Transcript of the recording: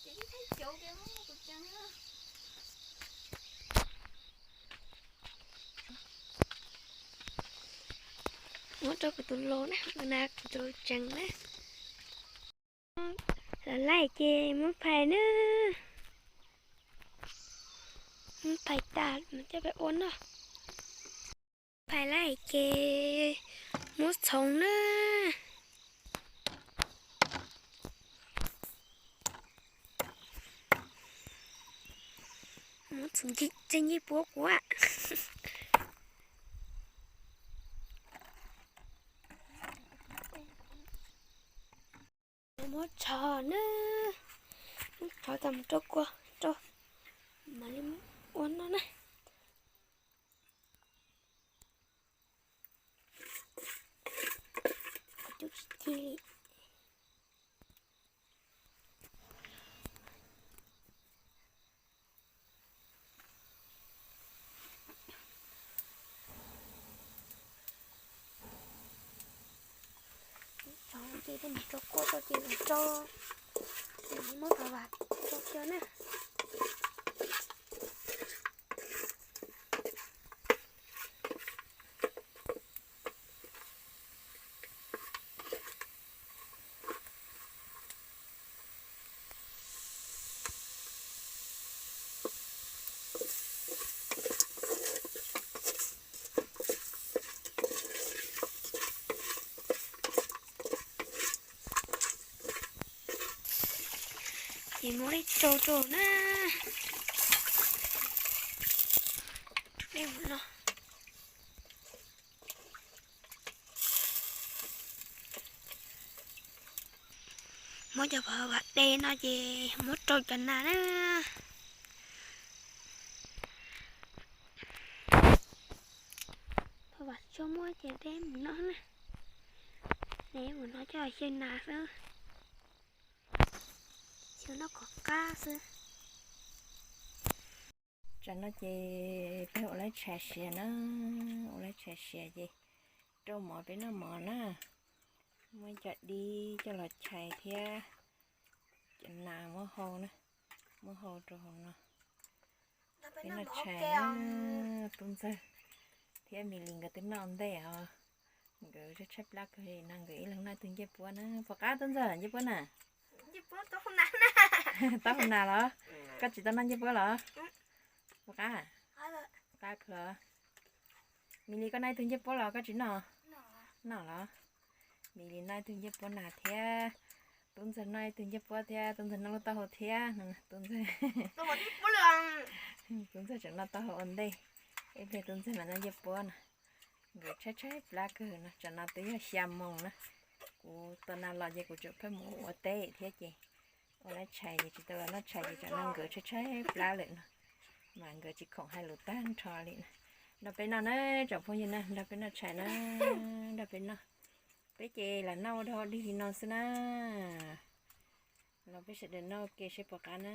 Muab rau kuv tus laus na, na kuv tus laus tseem na. Los laij ces muab phais na. Muab phais tas mas coj peb ua noj. Phais laij ces muab txhoov na. Muab txhoov ntxim txej ncej puab kuv. Muab tshov na, muab tshov tas mus rau kua rau, mam li muab ua noj na. Kuv cub tsis ci li. Tso ces tej mus rau kua rau ces mus rau, muab rau vas rau kua na. Ces muab ib rau rau na. Dej mus no. Muab cov phov vam de no ces muab rau cov nas na. Phov vam tsis tshua muab ces de mus no na. De mus no coj xyaw nas xwb. Xyaw noj kom qab xwb. Tsam no ces peb ua laib tshais siav na, ua laib tshais siav ces rau mov peb noj mov na. Muab cov dib coj los tshais thiab cov nas muab hau na, muab hau rau hauv no. Peb noj tshais na, Tub Ntxawg thiab Mis Lis nkawd twb noj ua ntej os. Nkawd tshaib tshaib plab kawg li no, nkawd ib leeg noj ib tug ncej puab na. Puas qab Tub Ntxawg ncej puab na? Taub hau nas los? Koj tsis tau noj ncej puab los? Puas qab? Qab kawg. Mis Lis koj noj ib tug ncej puab los koj tsis noj? Noj los? Mis Lis noj ib tug ncej puab nas thiab, Tub Ntxawg noj ib tug ncej puab thiab, Tub Ntxawg noj lub taub hau thiab. Tub Ntxawg, Tub Ntxawg tseem noj taub hau ua ntej, ib pliag Tub Ntxawg mam noj ncej puab no. Nkawd tshaib tshaib plab kawg no, tsam no twb yog xya moos na. Kuv tos nas los ces kuv tseem pheej mus ua teb thiab ces ua laib tshais ces tsis tau los noj tshais ces tsam no nkawd tshaib tshaib plab lawm no. Mas nkawd tsis khoom hais lus tag nrho li na. Nrog peb noj na tsoom phooj ywg na, nrog peb noj tshais na, nrog peb noj. Peb ces lam noj ua dog dig li no xwb na. Los peb sawv daws noj ua ke seb puas qab na.